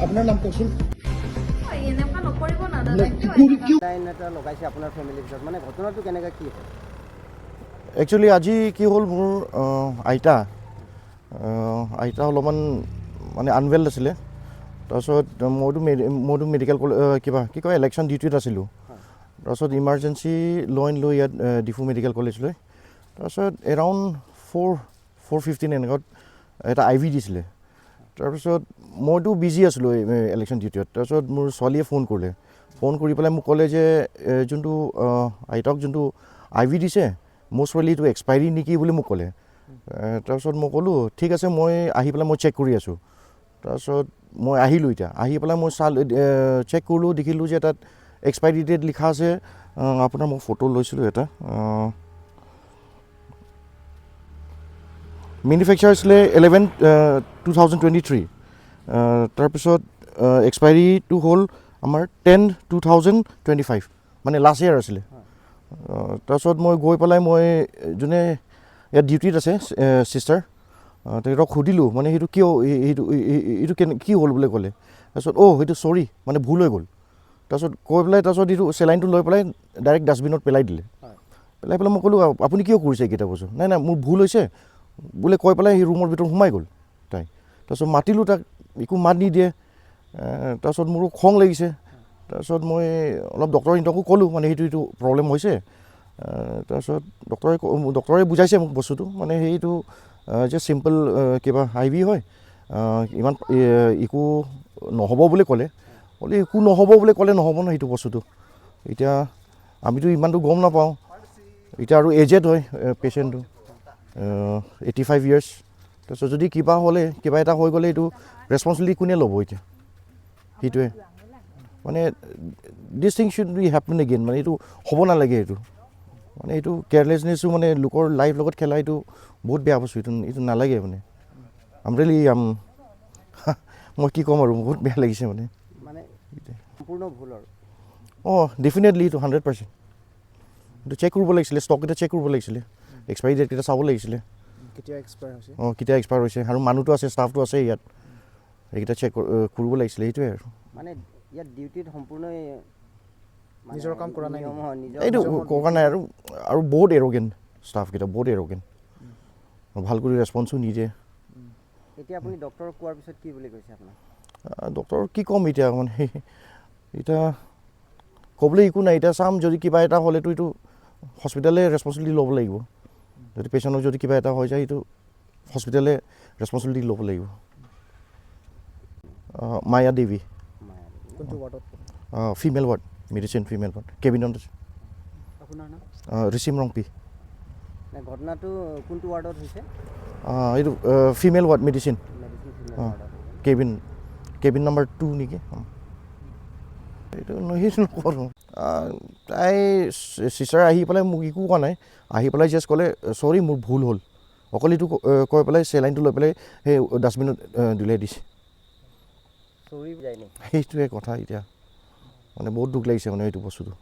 আপোনাৰ নাম কওকচোন। এনেকুৱা নকৰিব না দাদা, কিয়? লাইন এটা লগাইছে আপোনাৰ ফেমিলিৰ ভিতৰত, মানে ঘটনাটো কেনেকৈ কি হ'ল? একচুৱেলি আজি কি হ'ল, মোৰ আইতা আইতা অলপমান মানে আনৱেল আছিলে। তাৰপিছত মইতো মেডিকেল কলেজ কিবা কি কয় ইলেকশ্যন ডিউটিত আছিলোঁ। তাৰপিছত ইমাৰ্জেঞ্চি লৈ আনিলোঁ ইয়াত ডিফু মেডিকেল কলেজলৈ। তাৰপিছত এৰাউণ্ড 4:15 এনেকুৱাত এটা আই ভি দিছিলে। তাৰপিছত মইতো বিজি আছিলোঁ ইলেকশ্যন ডিউটিত। তাৰপিছত মোৰ ছোৱালীয়ে ফোন কৰিলে, ফোন কৰি পেলাই মোক ক'লে যে যোনটো আইতাক যোনটো আই ভি দিছে, মোৰ ছোৱালী এইটো এক্সপাইৰী নেকি বুলি মোক ক'লে। তাৰপিছত মই ক'লোঁ ঠিক আছে, মই আহি পেলাই মই চেক কৰি আছোঁ। তাৰপিছত মই আহিলোঁ, এতিয়া আহি পেলাই মই চেক কৰিলোঁ, দেখিলোঁ যে তাত এক্সপাইৰী ডেট লিখা আছে। আপোনাৰ মই ফটো লৈছিলোঁ এটা, মেনুফেকচাৰ আছিলে 11/2023, তাৰপিছত এক্সপাইৰীটো হ'ল আমাৰ 10/2025, মানে লাষ্ট ইয়েৰ আছিলে। তাৰপিছত মই গৈ পেলাই মই যোনে ইয়াত ডিউটিত আছে ছিষ্টাৰ, তেখেতক সুধিলোঁ, মানে সেইটো কিয় সেইটো এইটো কেনে কি হ'ল বুলি ক'লে। তাৰপিছত অ' সেইটো চৰি, মানে ভুল হৈ গ'ল। তাৰপিছত কৈ পেলাই তাৰপিছত এইটো চেলাইনটো লৈ পেলাই ডাইৰেক্ট ডাষ্টবিনত পেলাই দিলে। পেলাই পেলাই মই ক'লোঁ আপুনি কিয় কৰিছে এইকেইটা বস্তু? নাই নাই, মোৰ ভুল হৈছে বোলে কৈ পেলাই সি ৰুমৰ ভিতৰত সোমাই গ'ল তাই। তাৰপিছত মাতিলোঁ তাক, একো মাত নিদিয়ে। তাৰপিছত মোৰো খং লাগিছে। তাৰপিছত মই অলপ ডক্টৰ ইহঁতকো ক'লোঁ, মানে সেইটো এইটো প্ৰব্লেম হৈছে। তাৰপিছত ডক্টৰে বুজাইছে মোক বস্তুটো, মানে সেইটো যে চিম্পল কিবা আই ভি হয়, ইমান একো নহ'ব বুলি ক'লে। ক'লে একো নহ'ব বুলি ক'লে নহ'ব ন সেইটো বস্তুটো। এতিয়া আমিতো ইমানটো গম নাপাওঁ। এতিয়া আৰু এজেড হয় পেচেণ্টটো, 85 ইয়াৰ্ছ। তাৰপিছত যদি কিবা হ'লে কিবা এটা হৈ গ'লে এইটো ৰেচপনচিবিলিটি কোনে ল'ব এতিয়া? সেইটোৱে মানে this thing should be happen again, মানে এইটো হ'ব নালাগে। এইটো মানে এইটো কেয়াৰলেছনেছো মানে লোকৰ লাইফ লগত খেলা এইটো বহুত বেয়া বস্তু, এইটো এইটো নালাগে। মানে আম ৰিয়েলি মই কি ক'ম আৰু, বহুত বেয়া লাগিছে মানে। মানে সম্পূৰ্ণ ভুল আৰু? অঁ, ডেফিনেটলি এইটো 100%। এইটো চেক কৰিব লাগিছিলে, ষ্টককেইটা চেক কৰিব লাগিছিলে, এক্সপাইৰী ডেটকেইটা চাব লাগিছিলে। কেতিয়া এক্সপায়াৰ হৈছে? অঁ, কেতিয়া এক্সপায়াৰ হৈছে আৰু মানুহটো আছে, ষ্টাফটো আছে ইয়াত, সেইকেইটা চেক কৰিব লাগিছিলে, সেইটোৱে আৰু। মানে ইয়াত ডিউটিত সম্পূৰ্ণই নিজৰ কাম কৰা নাই? এইটো কৰা নাই আৰু, আৰু বহুত এৰগেণ্ট ষ্টাফকেইটা, বহুত এৰগেণ্ট, ভাল কৰি ৰেচপন্সো নিদিয়ে। এতিয়া আপুনি ডক্টৰক কোৱাৰ পিছত কি বুলি কৈছে আপোনাক? ডক্টৰক কি ক'ম এতিয়া, মানে এতিয়া ক'বলৈ একো নাই। এতিয়া চাম, যদি কিবা এটা হ'লেতো এইটো হস্পিটেলে ৰেচপনচিবিলিটি ল'ব লাগিব। যদি পেচেণ্টক যদি কিবা এটা হৈ যায়, এইটো হস্পিটেলে ৰেচপনচিবিলিটি ল'ব লাগিব। মায়া দেৱী। কোনটো ৱাৰ্ডত? Female ward, medicine female ward, কেবিনত আছে। আপোনাৰ নাম? ঋষিম ৰংপি। ঘটনাটো কোনটো ৱাৰ্ডত হৈছে? এইটো ফিমেল ৱাৰ্ড, মেডিচিন। মেডিচিন। অঁ, কেবিন নাম্বাৰ 2 নেকি এইটো? সেইটো নকৰোঁ। তাই চিষ্টাৰ আহি পেলাই মোক একো কোৱা নাই, আহি পেলাই জাষ্ট ক'লে চৰি, মোৰ ভুল হ'ল, অকল এইটো কৈ পেলাই চেলাইনটো লৈ পেলাই সেই ডাষ্টবিনত দলিয়াই দিছে। সেইটোৱে কথা। এতিয়া মানে বহুত দুখ লাগিছে মানে এইটো বস্তুটো।